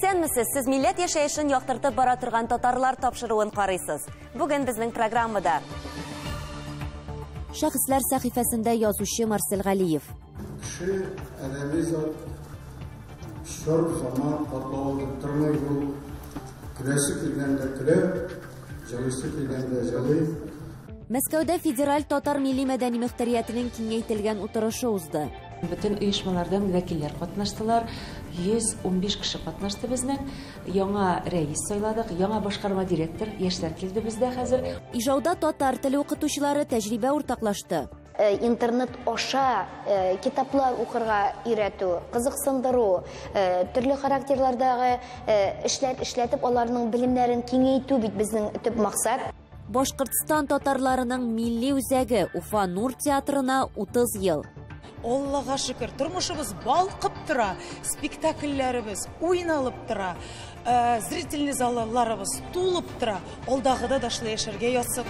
Исәнмесез, сез милләт яшәешен яктыртып бара торган татарлар тапшыруын карыйсыз. Бүген безнең программада Шәхесләр сәхифәсендә язучы Марсель Галиев. Кеше әдәби зат чор, заман катлавы дип тормый, ул көләсе килгәндә көлә, җылыйсы килгәндә җылый. Мәскәүдә Федераль татар милли мәдәни мөхтәриятенең киңәйтелгән утырышы узды. Бөтен оешмалардан вәкилләр катнаштылар. 115 кеше катнашты безнең. Яңа рәис сайладык, яңа башкарма директор, яшьләр килде бездә хәзер. Ижауда татар теле укытучылары тәҗрибә уртаклашты. Интернет аша китаплар укырга өйрәтү, кызыксындыру, төрле характерлардагы эшләр эшләтеп, аларның белемнәрен киңәйтү бит безнең төп максат. Башкортстан татарларының милли үзәге Уфа Нур театрына 30 ел. Аллага шөкер, тормышыбыз балкып тора, спектакльләребез уйналып тора, зрительный залларыбыз тулып тора. Алдагыда да шулай яшәргә язсын.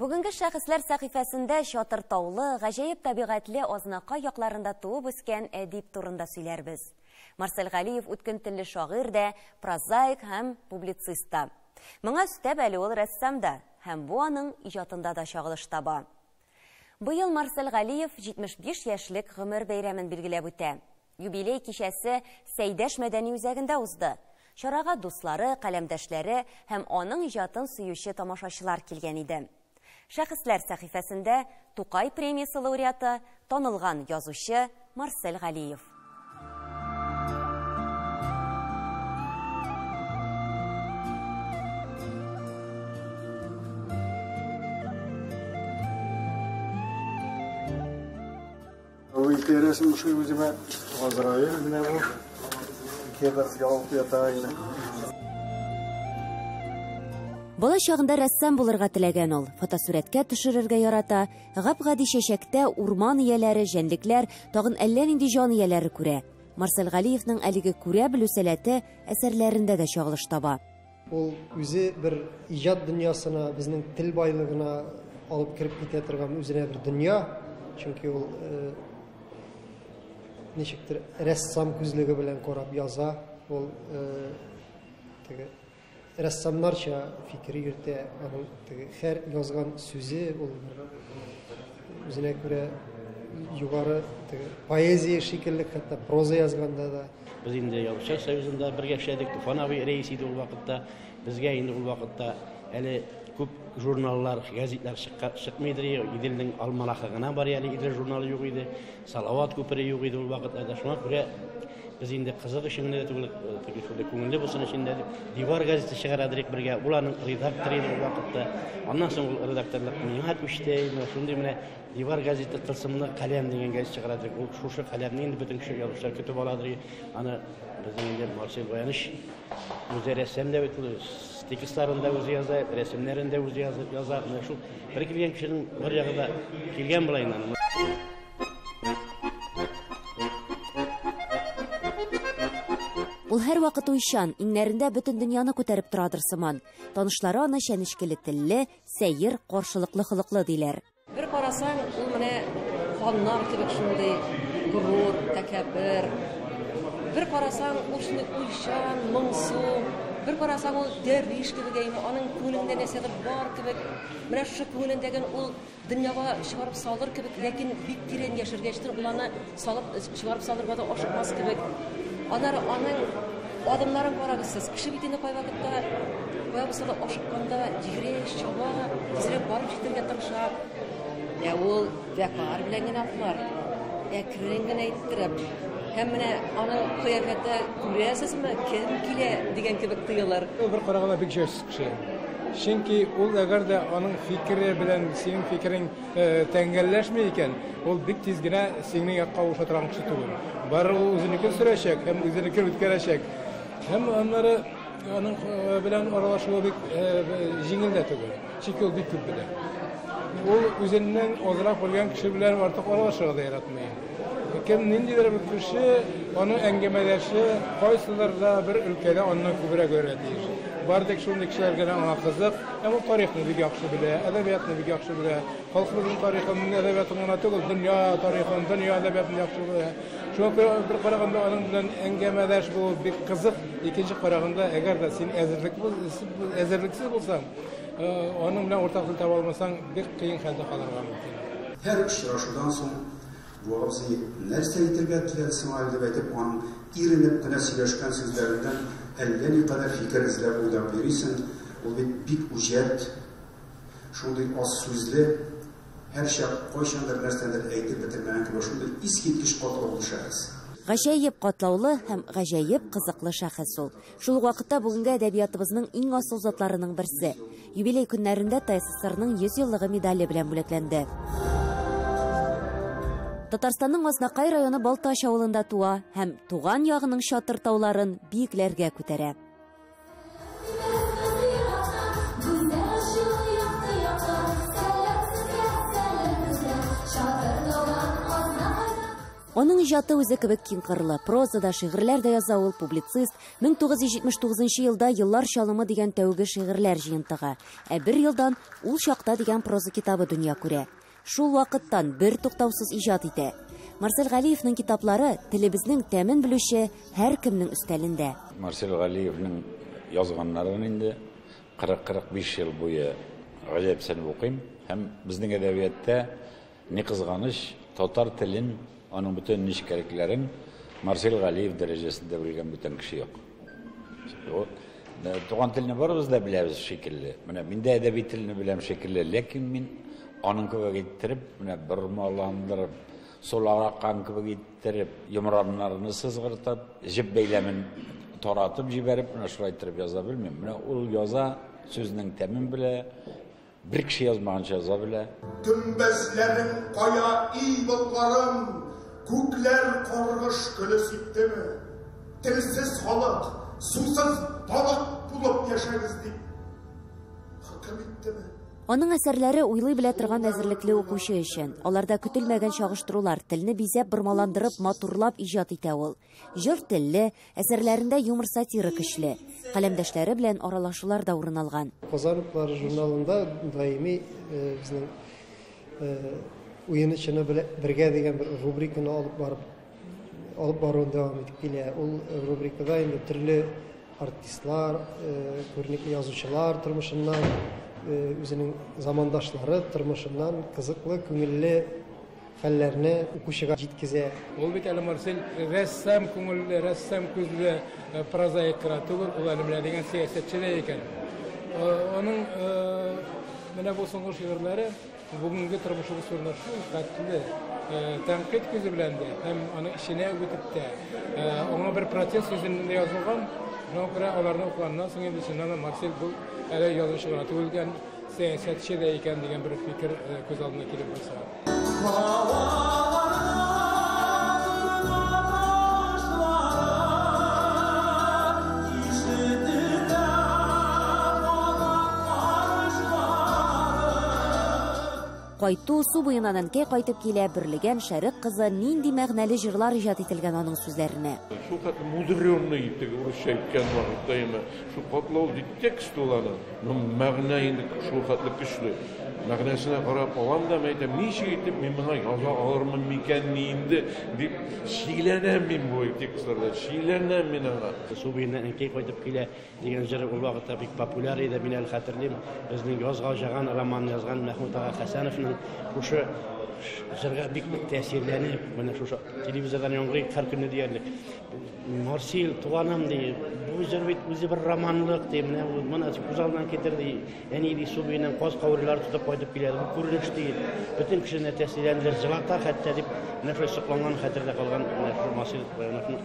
Бүгенге шәхесләр сәхифәсендә чатыр таулы, гаҗәеп табигатьле Азнакай якларында туып үскән әдип турында сөйләрбез. Марсель Галиев үткен телле шагыйрь дә, прозаик һәм публицист та. Моңа өстәп әле ул рәссам да, һәм бу аның иҗатында да чагылыш таба. Быел Марсель Галиев 75 яшьлек гомер бәйрәмен билгеләп үтә. Юбилей кичәсе Сәйдәш мәдәни үзәгендә узды. Чарага дуслары, каләмдәшләре һәм аның иҗатын сөюче тамашачылар килгән иде. Шәхесләр сәхифәсендә Тукай премиясе лауреаты, танылган язучы Марсель Галиев. Бу ике рәсем ошый үземә. Азраил менә бу. Кедр ялып ята инде. Бала чагында рәссам булырга теләгән ул. Фотосурәткә төшерергә ярата, гап-гади чәчәктә урман ияләре, җәнлекләр, тагын әллә нинди җан ияләре күрә. Марсель Галиевның әлеге күрә белү сәләте әсәрләрендә дә чагылыш таба. Ул үзе бер иҗат дөньясына, безнең тел байлыгына алып кереп китә торган үзенә бер дөнья. Чөнки ул ничектер рәссам күзлеге белән карап яза. Ул теге рәссамнарча фикер йөртә. Аның теге һәр язган сүзе ул үзенә күрә югары теге поэзия шикелле, хәтта проза язганда да. Без инде Язучылар союзында бергә эшләдек. Туфан абый рәис иде ул вакытта. Безгә инде ул вакытта әле күп журналлар, гәзитләр чыкмыйдыр. Иделнең альманахы гына бар әле, Идел журналы юк иде. Салават күпере юк иде ул вакытларда. Шуңа күрә без инде кызык өчен генә түгел, теге шундый күңелле булсын өчен дә дип Дивар газеты чыгара идек бергә. Ул аның редакторы иде ул вакытта. Аннан соң ул редакторлык миңа күчте. Менә шундый менә Дивар газеты тылсымлы каләм дигән газет чыгара идек. Ул шушы каләмне инде бөтен кеше язучылар көтеп аладыр. Аны безнең инде Марсель Баяныч үзе рәссам да бит ул, текстларын да үзе яза, рәсемнәрен дә үзе яза. Менә шул бер килгән кешенең бер ягы да килгән була инде аның. Ул һәрвакыт уйчан, иңнәрендә бөтен дөньяны күтәреп торадыр сыман. Танышлары аны чәнечкеле телле, сәер, каршылыклы холыклы диләр. Бер карасаң, ул менә ханнар кебек шундый горур, тәкәббер. Бер карасаң, ул шундый уйчан, моңсу. Бер карасаң, ул дәрвиш кебек, әйме, аның күңелендә нәрсәдер бар кебек. Менә шушы күңелендәген ул дөньяга чыгарып салыр кебек, ләкин бик тирән яшергәчтен ул аны салып, чыгарып салырга да ашыкмас кебек. Аннары аның адымнарын карагыз сез. Кеше бит инде кайвакытта кая булса да ашыкканда йөгерә, чаба, тизрәк барып җитәргә тырыша. Ә ул вәкар белән генә атлар, әкрен генә иттереп. Һәм менә аның кыяфәте, күрәсезме, кем килә дигән кебек тоелыр. Ул бер караганда бик җайсыз кеше. Чөнки ул әгәр дә аның фикере белән синең фикерең тәңгәлләшми икән, ул бик тиз генә синең якка авыша торган кеше түгел. Бары ул үзенекен сөрәчәк һәм үзенекен үткәрәчәк. Һәм аннары аның белән аралашуы бик җиңел дә түгел. Чөнки ул бик күп белә. Ул үзеннән азрак белгән кеше белән артык аралашырга да яратмый. Кем ниндидер бер кеше, аның әңгәмәдәше кайсыдыр да бер өлкәдә аннан күбрәк өйрәнергә тиеш. Бары тик шундый кешеләр генә аңа кызык. Һәм ул тарихны бик яхшы белә, әдәбиятны бик яхшы белә. Халкыбызның тарихын, әдәбиятын гына түгел, дөнья тарихын, дөнья әдәбиятын яхшы белә. Шуңа күрә бер караганда аның белән әңгәмәдәш булу бик кызык. Икенче караганда, әгәр дә син әзерлексез булсаң, аның белән уртак тел таба алмасаң, бик кыен хәлдә калырга мөмкин. Һәр очрашудан соң бу абзый нәрсә әйтергә теләде соң әле дип әйтеп, аның иренеп кенә сөйләшкән сүзләреннән әллә никадәр фикер эзләп уйлап йөрисең. Ул бит бик үҗәт, шундый аз сүзле, һәрчак кайчандыр нәрсәдер әйтеп бетермәгән кебек шундый искиткеч катлаулы шәхес. Гаҗәеп катлаулы һәм гаҗәеп кызыклы шәхес ул. Шул ук вакытта бүгенге әдәбиятыбызның иң асыл затларының берсе. Юбилей көннәрендә ТССРның 100 еллыгы медале белән бүләкләнде. Татарстанның Азнакай районы Балтач авылында туа һәм туган ягының чатыр тауларын биекләргә күтәрә. Аның иҗаты үзе кебек киңкырлы. Прозада, шигырьләр дә яза ул, публицист. 1979 елда «Еллар чалымы» дигән тәүге шигырьләр җыентыгы, ә бер елдан «Ул чакта» дигән проза китабы дөнья күрә. Шул вакыттан бер туктаусыз иҗат итә. Марсель Галиевның китаплары телебезнең тәмен белүче һәркемнең өстәлендә. Марсель Галиевның язганнарын инде 40-45 ел буе гаҗәпсенеп укыйм. Һәм безнең әдәбиятта ни кызганыч, татар телен, аның бөтен нечкәлекләрен Марсель Галиев дәрәҗәсендә белгән бүтән кеше юк. Туган телне барыбыз да беләбез шикелле. Менә мин дә әдәби телне беләм шикелле, ләкин мин аның кебек иттереп, менә бормаландырып, сулар аккан кебек иттереп, йомраннарны сызгыртып, җеп бәйләмен таратып җибәреп, менә шулай иттереп яза белмим. Менә ул яза, сүзнең тәмен белә, бер кеше язмаганча яза белә. Гөмбәзләрең кая, ий ботларым, күкләр каргыш көле сиптеме? Телсез халык, сусыз балык булып яшәгез дип хөкем иттеме? Аның әсәрләре уйлый белә торган әзерлекле укучы өчен. Аларда көтелмәгән чагыштырулар, телне бизәп, бормаландырып, матурлап иҗат итә ул. Җыр телле, әсәрләрендә юмор-сатира көчле. Каләмдәшләре белән аралашулар да урын алган. Казан утлары журналында даими безнең уены чыны бергә дигән бер рубриканы алып баруын дәвам итеп килә. Ул рубрикада инде төрле артистлар, күренекле язучылар тормышыннан, үзенең замандашлары тормышыннан кызыклы, күңелле хәлләрне укучыга җиткезә. Ул бит әле Марсель рәссам күңелле, рәссам күзле прозаик кына түгел, ул әле менә дигән сәясәтче дә икән. Аның менә бу соңгы шигырьләре бүгенге тормышыбыз турында шул хәтле тәнкыйть күзе белән дә һәм аның эченә үтеп тә, аңа бер протест йөзеннән дә язылган. Шуңа күрә аларны укыганнан соң инде чыннан да Марсель бу әле язучы гына түгел икән, сәясәтче дә икән дигән бер фикер күз алдына килеп баса. Кайту, су буеннан әнкәй кайтып килә, берлеген, шәрык кызы, нинди мәгънәле җырлар иҗат ителгән аның сүзләренә. Шул хәтле мудрёный теге урысча әйткән вакытта әмма шул катлаулы текст ул аның. Но мәгънә инде шул хәтле көчле. Мәгънәсенә карап алам да әйтәм, ничек итеп мин моңа яза алырмын микән инде дип шикләнәм мин бу текстларда, шикләнәм мин аңа. Су буеннан әнкәй кайтып килә дигән җыр ул вакытта бик популяр иде. Мин әле хәтерлим, безнең Язга җаган романын язган Мәхмүт ага Хәсәновның шушы җырга бик тәэсирләнеп, менә шушы телевизордан яңгырый һәр көнне диярлек. Марсель, туганым ди, бу җыр бит үзе бер романлык ди, менә моны күз алдыннан китер ди. Әни ди, су буеннан каз каурыйлары тотып кайтып килә, бу күренеш ди. Бөтен кешене тәэсирләндерә, җылата хәтта дип, менә шулай сокланган хәтердә калган менә шул Марсель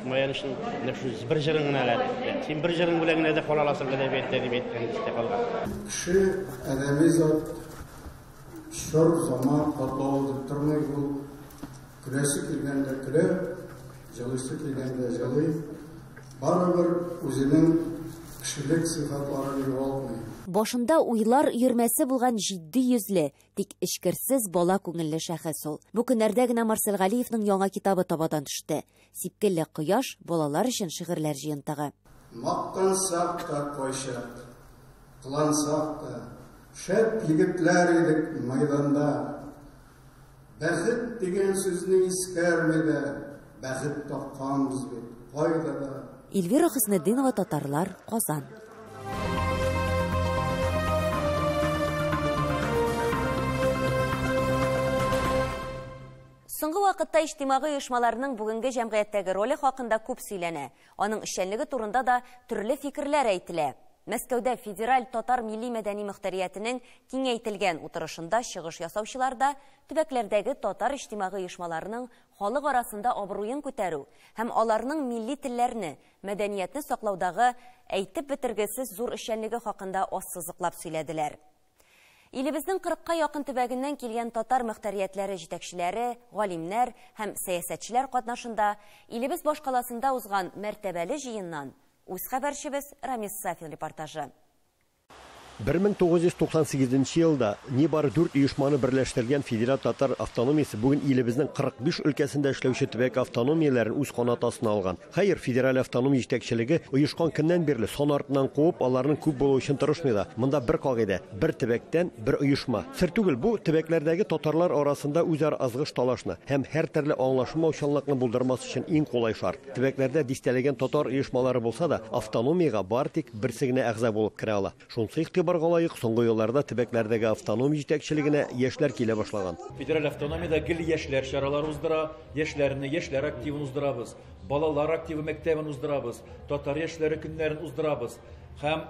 Маянычның менә шул бер җырын гына әле. Син бер җырың белән генә дә кала аласың әдәбиятта дип әйткән истә калган. Кеше адәми зат чор, заман катлаулы дип тормый, ул көләсе килгәндә көлә, җылыйсы килгәндә җылый. Барыбер үзенең кешелек сыйфатларын югалтмый. Башында уйлар өермәсе булган җитди йөзле, тик эчкерсез бала күңелле шәхес ул. Бу көннәрдә генә Марсель Галиевның яңа китабы табадан төште. Сипкелле кояш балалар өчен шигырьләр җыентыгы. Мактансак та кайчак, Кылансак та, шәп егетләр идек мәйданда. Бәхет дигән сүзне искәрми дә, бәхет тапканбыз бит кайда да. Эльвира Хөснетдинова, Татарлар, Казан. Соңгы вакытта иҗтимагый оешмаларның бүгенге җәмгыятьтәге роле хакында күп сөйләнә. Аның эшчәнлеге турында да төрле фикерләр әйтелә. Мәскәүдә Федераль татар милли мәдәни мөхтәриятенең киңәйтелгән утырышында чыгыш ясаучылар да төбәкләрдәге татар иҗтимагый оешмаларының халык арасында абруен күтәрү һәм аларның милли телләрне, мәдәниятне саклаудагы әйтеп бетергесез зур эшчәнлеге хакында ассызыклап сөйләделәр. Илебезнең 40-ка якын төбәгеннән килгән татар мөхтәриятләре җитәкчеләре, галимнәр һәм сәясәтчеләр катнашында илебез башкаласында узган мәртәбәле җыеннан үз хәбәрчебез Рамис Сафин репортажы. 1998 елда нибары 4 оешманы берләштергән Федераль татар автономиясе бүген илебезнең 45 өлкәсендә эшләүче төбәк автономияләрен үз канат астына алган. Хәер, федераль автономия җитәкчелеге оешкан көннән бирле сан артыннан куып, аларның күп булуы өчен тырышмый да. Монда бер кагыйдә, бер төбәктән бер оешма. Сер түгел, бу төбәкләрдәге татарлар арасында үзара ызгыш талашны һәм һәр төрле аңлашылмаучанлыкны булдырмас өчен иң кулай шарт. Төбәкләрдә дистәләгән татар оешмалары булса да, автономиягә бары тик берсе генә әгъза булып керә ала. Шунысы игътибарга лаек, соңгы елларда төбәкләрдәге автономия җитәкчелегенә яшьләр килә башлаган. Федераль автономиядә гел яшьләр чаралары уздыра, яшьләрне, яшьләр активын уздырабыз, балалар активы мәктәбен уздырабыз, татар яшьләре көннәрен уздырабыз. Һәм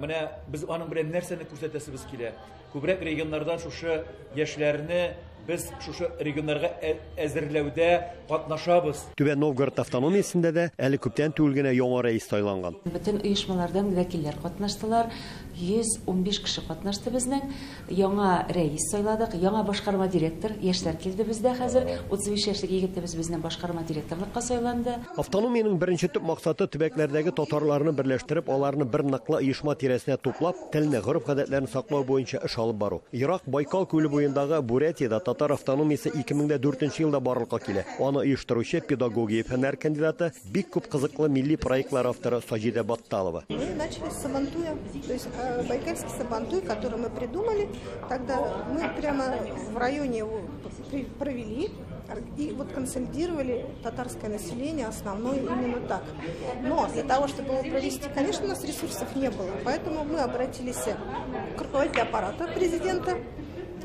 менә без аның белән нәрсәне күрсәтәсебез килә? Күбрәк регионнардан шушы яшьләрне без шушы регионнарга әзерләүдә катнашабыз. Түбән Новгород автономиясендә дә әле күптән түгел генә яңа рәис сайланган. Бөтен оешмалардан вәкилләр катнаштылар. 115 кеше катнашты безнең. Яңа рәис сайладык, яңа башкарма директор, яшьләр килде бездә хәзер. 35 яшьлек егетебез безнең башкарма директорлыкка сайланды. Автономиянең беренче төп максаты төбәкләрдәге татарларны берләштереп, аларны бер ныклы оешма тирәсенә туплап, телне, гореф-гадәтләрен саклау буенча эш алып бару. Ерак Байкал күле буендагы Бурятиядә татар автономиясе 2004 елда барлыкка килә. Аны оештыручы педагогия фәннәр кандидаты, бик күп кызыклы милли проектлар авторы Саҗидә Батталова. Мы начали с Сабантуя, то есть Байкальский Сабантуй, который мы придумали, тогда мы прямо в районе его провели и вот консолидировали татарское население основное именно так. Но для того, чтобы его провести, конечно, у нас ресурсов не было, поэтому мы обратились к руководителю аппарата президента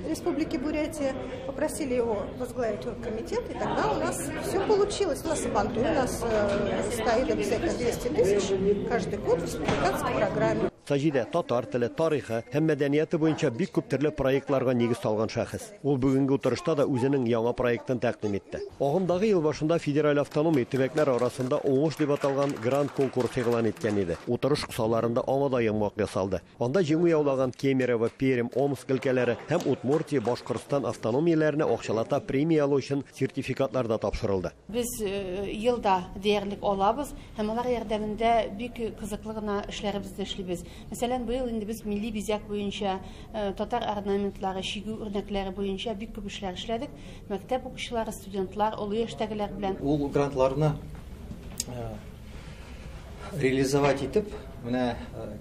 Республики Бурятия, попросили его возглавить оргкомитет, и тогда у нас все получилось. У нас Сабантуй, у нас стоит обязательно 200 тысяч каждый год в республиканской программе. Саҗидә татар теле, тарихы һәм мәдәнияте буенча бик күп төрле проектларга нигез салган шәхес. Ул бүгенге утырышта да үзенең яңа проектын тәкъдим итте. Агымдагы ел башында федераль автономия төбәкләр арасында уңыш дип аталган грант конкурсы игълан иткән иде. Утырыш кысаларында аңа да йомгак ясалды. Анда җиңү яулаган Кемерово, Пермь, Омск өлкәләре һәм Удмуртия, Башкортстан автономияләренә акчалата премия алу өчен сертификатлар да тапшырылды. Без елда диярлек алабыз һәм алар ярдәмендә бик кызыклы гына эшләребезне эшлибез. Мәсәлән, быел инде без милли бизәк буенча, татар орнаментлары, чигү үрнәкләре буенча бик күп эшләр эшләдек. Мәктәп укучылары, студентлар, олы яшьтәгеләр белән. Ул грантларны реализовать итеп, менә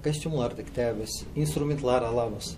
костюмлар тектәбез, инструментлар алабыз.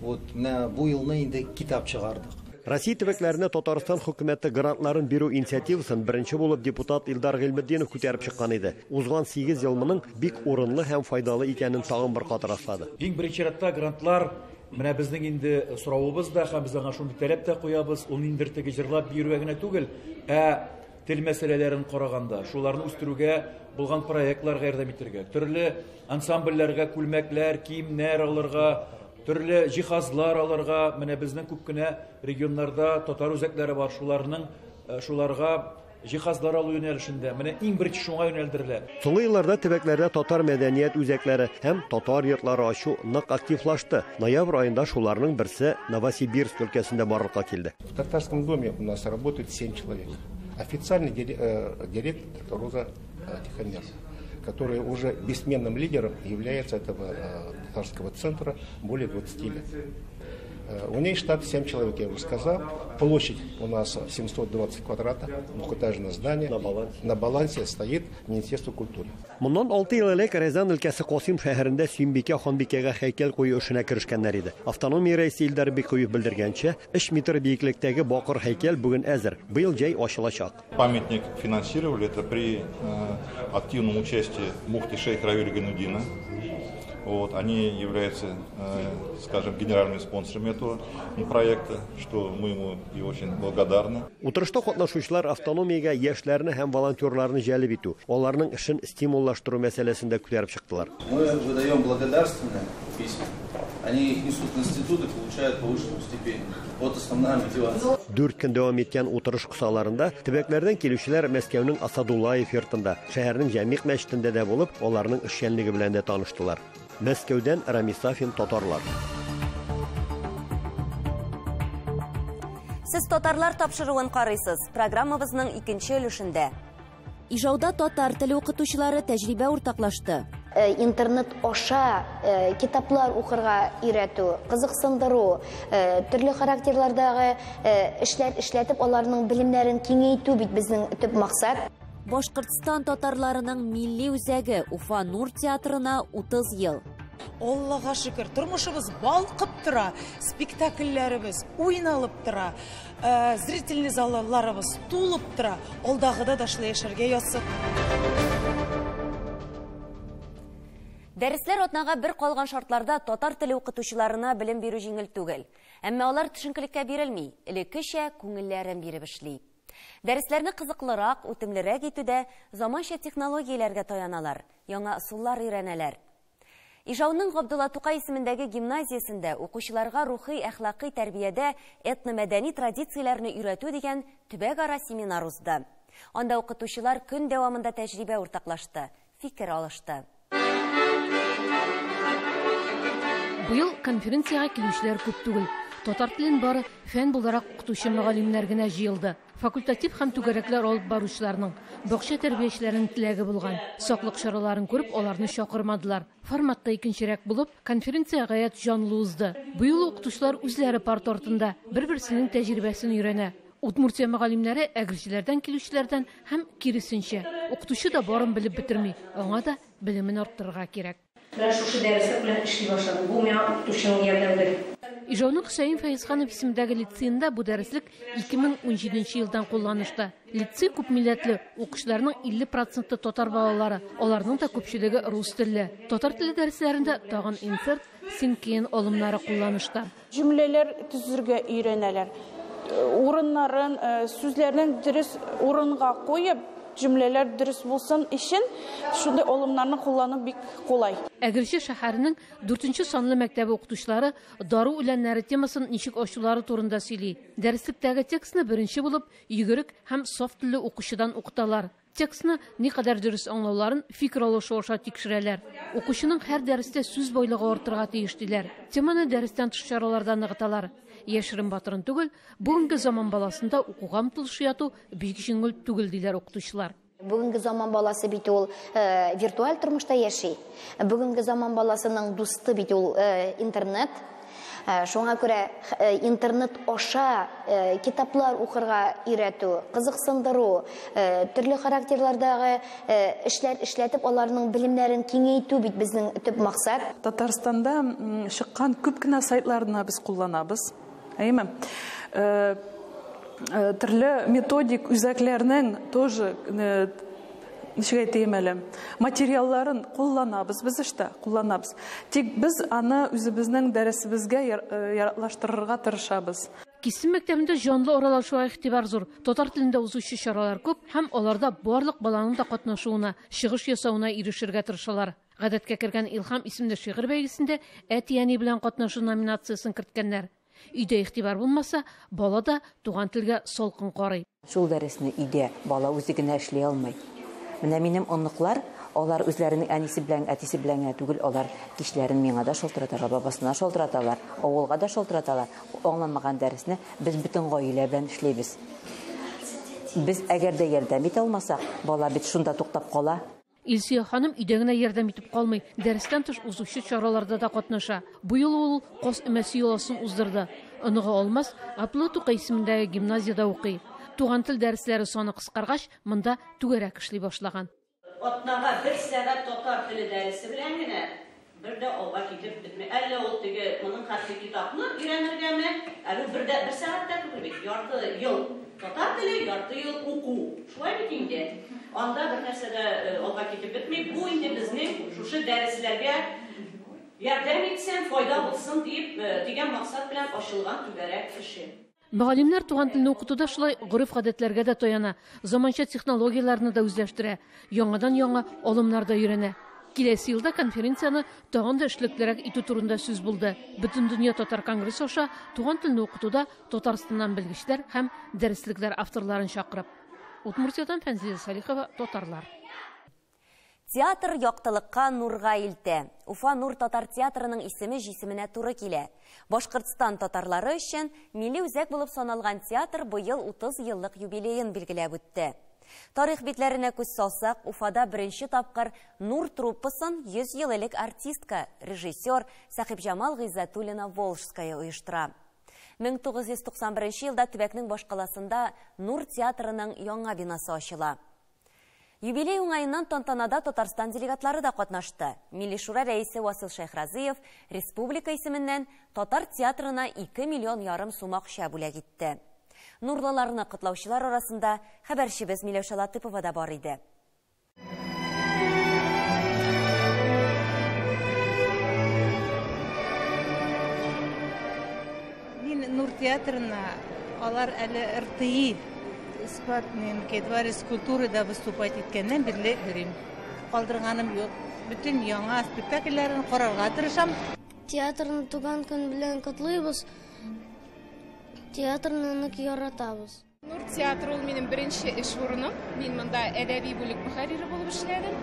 Вот менә бу елны инде китап чыгардык. Россия төбәкләренә Татарстан хөкүмәте грантларын бирү инициативасын беренче булып депутат Илдар Гыйльметдинов күтәреп чыккан иде. Узган 8 ел моның бик урынлы һәм файдалы икәнен тагын бер кат раслады. Иң беренче чиратта грантлар менә безнең инде соравыбыз да һәм без аңа шундый таләп тә куябыз. Ул ниндидер теге җырлап йөрүгә генә түгел, ә тел мәсьәләләрен караганда, шуларны үстерүгә булган проектларга ярдәм итәргә, төрле ансамбльләргә күлмәкләр, киемнәр алырга, төрле җиһазлар алырга. Менә безнең күп кенә регионнарда татар үзәкләре бар, шуларга җиһазлар алу юнәлешендә менә иң беренче шуңа юнәлдерелә. Соңгы елларда төбәкләрдә татар мәдәният үзәкләре һәм татар йортлары ачу нык активлашты. Ноябрь аенда шуларның берсе Новосибирск өлкәсендә барлыкка килде. В татарском доме у нас работает 7 человек. Официальный директор Роза Тихомирова, которая уже бессменным лидером является этого татарского центра более 20 лет. У ней штат 7 человек, я уже сказал. Площадь у нас 720 квадратов, двухэтажное здание. На балансе. На балансе стоит Министерство культуры. Моннан 6 ел элек Рязань өлкәсе Касыйм шәһәрендә Сөембикә ханбикәгә һәйкәл кую эшенә керешкәннәр иде. Автономия рәисе Илдар Бикуев белдергәнчә, 3 метр биеклектәге бакыр һәйкәл бүген әзер. Быел җәй ачылачак. Памятник финансировали это при активном участии муфти шейха Равиля Гайнутдина. Вот, они являются, скажем, генеральными спонсорами этого проекта, что мы ему и очень благодарны. Утырышта катнашучылар автономиягә яшьләрне һәм волонтерларны җәлеп итү, аларның эшен стимуллаштыру мәсьәләсен дә күтәреп чыктылар. Мы выдаем благодарственные письма. Они их несут в институт и получают повышенную стипендию. Вот основная мотивация. 4 көн дәвам иткән утырыш кысаларында төбәкләрдән килүчеләр Мәскәүнең Асадуллаев йортында, шәһәрнең Җәмигъ мәчетендә дә булып, аларның эшчәнлеге белән дә таныштылар. Мәскәүдән Рамис Сафин, Татарлар. Сез Татарлар тапшыруын карыйсыз. Программабызның икенче өлешендә. Ижауда татар теле укытучылары тәҗрибә уртаклашты. Интернет аша китаплар укырга өйрәтү, кызыксындыру, төрле характерлардагы эшләр эшләтеп, аларның белемнәрен киңәйтү бит безнең төп максат. Башкортстан татарларының милли үзәге Уфа Нур театрына 30 ел. Аллага шөкер, тормышыбыз балкып тора, спектакльләребез уйналып тора, зрительный залларыбыз тулып тора. Алдагыда да шулай яшәргә язсын. Дәресләр атнага бер калган шартларда татар теле укытучыларына белем бирү җиңел түгел. Әмма алар төшенкелеккә бирелми, элеккечә күңелләрен биреп эшли. Дәресләрне кызыклырак, үтемлерәк итүдә заманча технологияләргә таяналар, яңа ысуллар өйрәнәләр. Ижауның Габдулла Тукай исемендәге гимназиясендә укучыларга рухи әхлакый тәрбиядә этномәдәни традицияләрне өйрәтү дигән төбәкара семинар узды. Анда укытучылар көн дәвамында тәҗрибә уртаклашты, фикер алышты. Быел конференциягә килүчеләр күп түгел. Татар телен бары фән буларак укытучы мөгаллимнәр генә җыелды. Факультатив һәм түгәрәкләр алып баручыларның, бакча тәрбиячеләренең теләге булган. Саклык чараларын күреп, аларны чакырмадылар. Форматта икенчерәк булып, конференция гаять җанлы узды. Бу юлы укытучылар үзләре парта артында бер-берсенең тәҗрибәсен өйрәнә. Удмуртия мөгаллимнәре әгерҗеләрдән килүчеләрдән һәм киресенчә. Укытучы да барын белеп бетерми, аңа да белемен арттырырга кирәк. Менә шушы дәреслек белән эшли башладым. Бу миңа укытучының ярдәмедер. Ижауның Хөсәен Фәйзханов исемендәге лицейында бу дәреслек 2017 елдан кулланышта. Лицей күп милләтле, укучыларның 50% татар балалары, аларның да күпчелеге рус телле. Татар теле дәресләрендә тагын инсерт, синкейн алымнары кулланышта. Җөмләләр төзергә өйрәнәләр. Урыннарын, сүзләрен дөрес урынга куеп, җөмләләр дөрес булсын өчен шундый алымнарны куллану бик кулай. Әгерҗе шәһәренең 4нче санлы мәктәбе укытучылары дару үләннәре темасын ничек ачулары турында сөйли. Дәреслектәге текстны беренче булып йөгерек һәм саф телле укучыдан укыталар. Текстны никадәр дөрес аңлауларын фикер алышу аша тикшерәләр. Укучының һәр дәрестә сүз байлыгы артырга тиеш диләр. Теманы дәрестән тыш чараларда ныгыталар. Яшерен батырын түгел, бүгенге заман баласында укуга омтылыш уяту бик җиңел түгел диләр укытучылар. Бүгенге заман баласы бит ул виртуаль тормышта яши. Бүгенге заман баласының дусты бит ул интернет. Шуңа күрә интернет аша китаплар укырга өйрәтү, кызыксындыру, төрле характерлардагы эшләр эшләтеп, аларның белемнәрен киңәйтү бит безнең төп максат. Татарстанда чыккан күп кенә сайтларны без кулланабыз. Әйме? Төрле методик үзәкләрнең тоже ничек әйтәм әле, материалларын кулланабыз, без эштә кулланабыз. Тик без аны үзебезнең дәресебезгә яраклаштырырга тырышабыз. Кисем мәктәбендә җанлы аралашуга игътибар зур. Татар телендә узучы чаралар күп һәм аларда барлык баланың да катнашуына, чыгыш ясавына ирешергә тырышалар. Гадәткә кергән Илһам исемле шигырь бәйгесендә әти-әни белән катнашу номинациясен керткәннәр. Өйдә игътибар булмаса, бала да туган телгә салкын карый. Шул дәресне өйдә бала үзе генә эшли алмый. Менә минем оныклар, алар үзләренең әнисе белән, әтисе белән генә түгел, алар кичләрен миңа да шалтыраталар, бабасына шалтыраталар, авылга да шалтыраталар. Аңламаган дәресне без бөтен гаилә белән эшлибез. Без әгәр дә ярдәм итә алмасак, бала бит шунда туктап кала. Илсөя ханым өйдә генә ярдәм итеп калмый, дәрестән тыш узучы чараларда да катнаша. Бу юлы ул каз өмәсе йоласын уздырды. Оныгы Алмаз Габдулла Тукай исемендәге гимназиядә укый. Туган тел дәресләре саны кыскаргач, монда түгәрәк эшли башлаган. Атнага бер сәгать татар теле дәресе белән генә бер дә алга китеп бетми. Әллә ул теге моның хәтле китапны өйрәнергәме? Әле бер дә бер сәгать тә түгел бит. Ярты ел татар теле, ярты ел уку. Шулай бит инде. Анда бер нәрсә дә алга китеп бетми. Бу инде безнең шушы дәресләргә ярдәм итсен, файда булсын дип дигән максат белән ачылган түгәрәк эше. Мөгаллимнәр туган телне укытуда шулай гореф-гадәтләргә дә таяна, заманча технологияләрне дә үзләштерә, яңадан-яңа алымнар да өйрәнә. Киләсе елда конференцияне тагын да эшлеклерәк итү турында сүз булды. Бөтендөнья татар конгрессы аша туган телне укытуда Татарстаннан белгечләр һәм дәреслекләр авторларын чакырып. Удмуртиядан Фәнзилә Салихова, Татарлар. Театр яктылыкка, нурга илтә. Уфа Нур татар театрының исеме җисеменә туры килә. Башкортстан татарлары өчен милли үзәк булып саналган театр быел 30 еллык юбилеен билгеләп үтте. Тарих битләренә күз салсак, Уфада беренче тапкыр Нур труппасын 100 ел элек артистка, режиссер Сәхибҗамал Гыйззәтуллина Волжская оештыра. 1991 елда төбәкнең башкаласында Нур театрының яңа бинасы ачыла. Юбилей уңаеннан тантанада Татарстан делегатлары да катнашты. Милли Шура рәисе Васил Шәйхразиев республика исеменнән татар театрына 2 миллион ярым сум акча бүләк итте. Нурлыларны котлаучылар арасында хәбәрчебез Миләүшә Латыпова да бар иде. Мин Нур театрына алар әле РТИ Дворец культурада выступать иткәннән бирле йөрим. Калдырганым юк. Бөтен яңа спектакльләрен карарга тырышам. Театрны туган көн белән котлыйбыз. Театрны нык яратабыз. Нур театры ул минем беренче эш урыным. Мин монда әдәби бүлек мөхәррире булып эшләдем.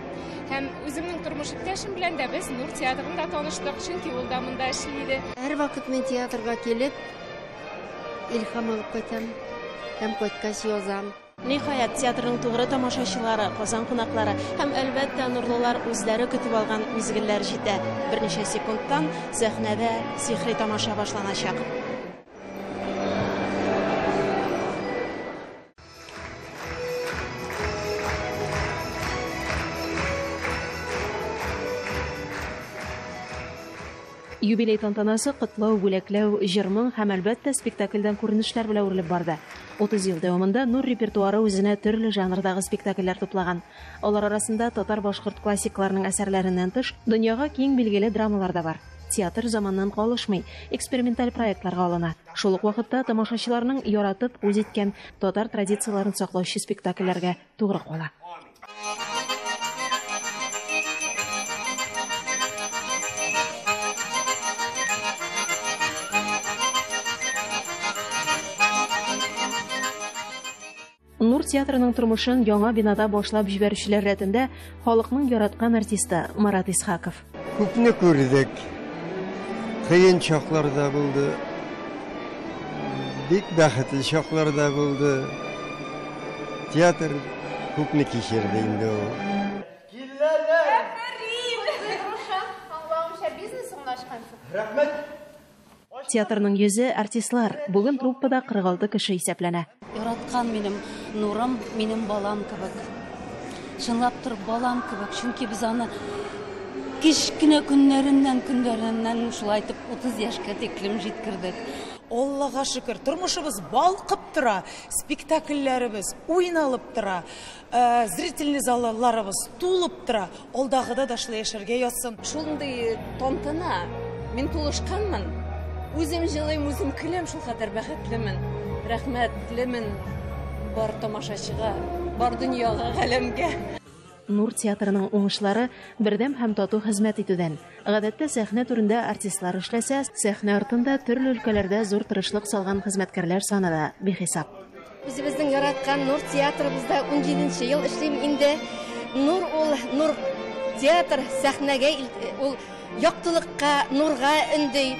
Һәм үземнең тормыш иптәшем белән дә без Нур театрында таныштык, чөнки ул да монда эшли иде. Һәрвакыт мин театрга килеп илһам алып кайтам. Һәм кайткач язам. Ниһаять, театрның тугры тамашачылары, Казан кунаклары һәм, әлбәттә, нурлылар үзләре көтеп алган мизгелләр җитә. Берничә секундтан сәхнәдә сихри тамаша башланачак. Юбилей тантанасы котлау, бүләкләү, җыр-моң һәм, әлбәттә, спектакльдән күренешләр белән үрелеп барды. 30 ел дәвамында Нур репертуары үзенә төрле жанрдагы спектакльләр туплаган. Алар арасында татар-башкорт классикларының әсәрләреннән тыш, дөньяга киң билгеле драмалар да бар. Театр заманнан калышмый, эксперименталь проектларга алына. Шул ук вакытта тамашачыларның яратып үз иткән татар традицияләрен саклаучы спектакльләргә тугры кала. Нур театрының тормышын яңа бинада башлап җибәрүчеләр рәтендә халыкның яраткан артисты Марат Исхаков. Күпне күрдек. Кыен чакларда булды. Бик бәхетле чакларда булды. Театр күпне кичерде инде ул. Киләләр! Афәрин! Аңлавымча, бизнес урнашкансың. Рәхмәт! Театрның йөзе артистлар. Бүген труппада 46 кеше исәпләнә. Яраткан минем Нурым, минем балам кебек. Чынлап торып балам кебек, чөнки без аны кечкенә көннәреннән шулай итеп 30 яшькә тиклем җиткердек. Аллага шөкер, тормышыбыз балкып тора, спектакльләребез уйналып тора, зрительный залларыбыз тулып тора. Алдагыда да шулай яшәргә язсын. Шундый тантана, мин тулышканмын. Үзем җылыйм, үзем көләм, шул кадәр бәхетлемен, рәхмәтлемен бар тамашачыга, бар дөньяга, галәмгә. Нур театрының уңышлары бердәм һәм тату хезмәт итүдән. Гадәттә сәхнә түрендә артистлар эшләсә, сәхнә артында төрле өлкәләрдә зур тырышлык салган хезмәткәрләр саны да бихисап. Үзебезнең яраткан Нур театрыбызда 17 ел эшлим инде. Нур ул, Нур театр сәхнәгә ул яктылыкка, нурга өнди.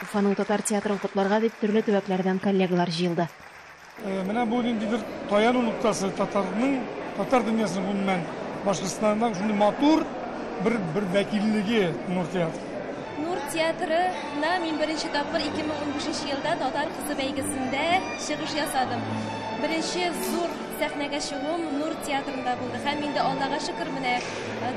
Уфаның татар театрын котларга дип төрле төбәкләрдән коллегалар җыелды. Менә бу ниндидер таяну ноктасы татарның татар дөньясының гомумән Башкортстанда шундый матур бер бер вәкиллеге Нур театры. Нур театрына мин беренче тапкыр 2015 елда Татар кызы бәйгесендә чыгыш ясадым. Беренче зур сәхнәгә чыгуым Нур театрында булды. Һәм инде Аллага шөкер, менә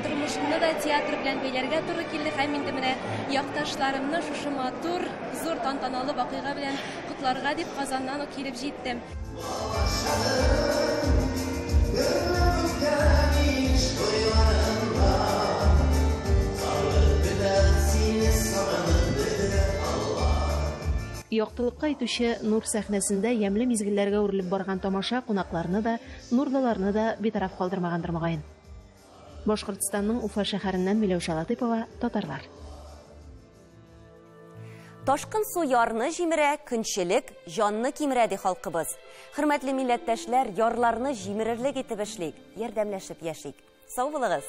тормышымны да театр белән бәйләргә туры килде. Һәм инде менә якташларымны шушы матур, зур тантаналы вакыйга белән котларга дип Казаннан ук килеп җиттем. Яктылыкка итүче Нур сәхнәсендә ямьле мизгелләргә үрелеп барган тамаша кунакларны да, нурлыларны да битараф калдырмагандыр, мөгаен. Башкортстанның Уфа шәһәреннән Миләүшә Латыйпова, Татарлар. Ташкын су ярны җимерә, көнчелек җанны кимерә, ди халкыбыз. Хөрмәтле милләттәшләр, ярларны җимерерлек итеп эшлик, ярдәмләшеп яшик. Сау булыгыз!